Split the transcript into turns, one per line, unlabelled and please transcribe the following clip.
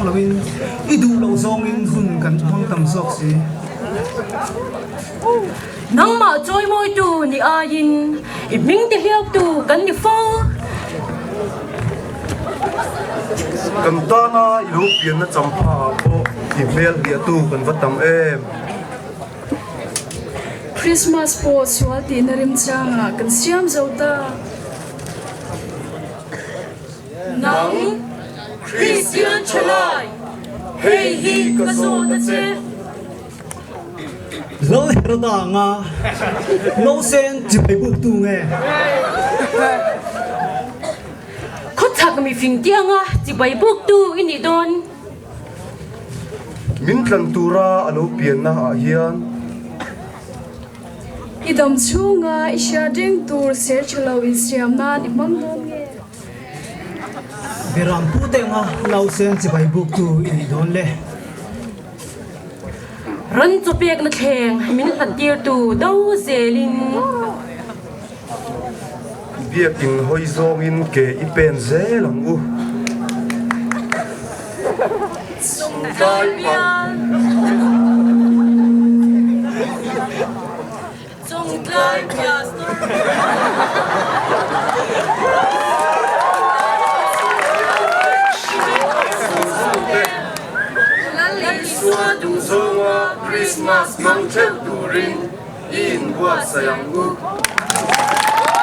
loin i duh loh zawngin hun kan hmang tam zawk si.
Nangmah chawimawitu ni aiin i hming ti hliautu kan ni fo.
Kan tana i lo pianna champha ah pawh i hmel hliahtu kan va tam em.
Christmas pawh sual tihna remchangah kan siam zo ta.
Nang, Kristian thalai, hei hi ka zawt a che.
Lal Heroda anga nausen chibai buktu nge?
Khawchhak mifing te anga chibai buktu i nih dawn.
Min tlan tura a lo pianna ah hian.
I dam chhunga i hriat reng tur ser tha lo insiam nan i hmang dawn nge?
Beram pu te anga nausen chibai buktu i nih dawn le.
Ran chaw pekna thleng min hlat tirtu do zelin.
Biakin hawi zawngin ke i pen zel ang u.
Chungtlai bial Chungtlai Pastor.
Lal Isua duhzawnga Krismas hmang theuh turin i inbuatsaih ang u.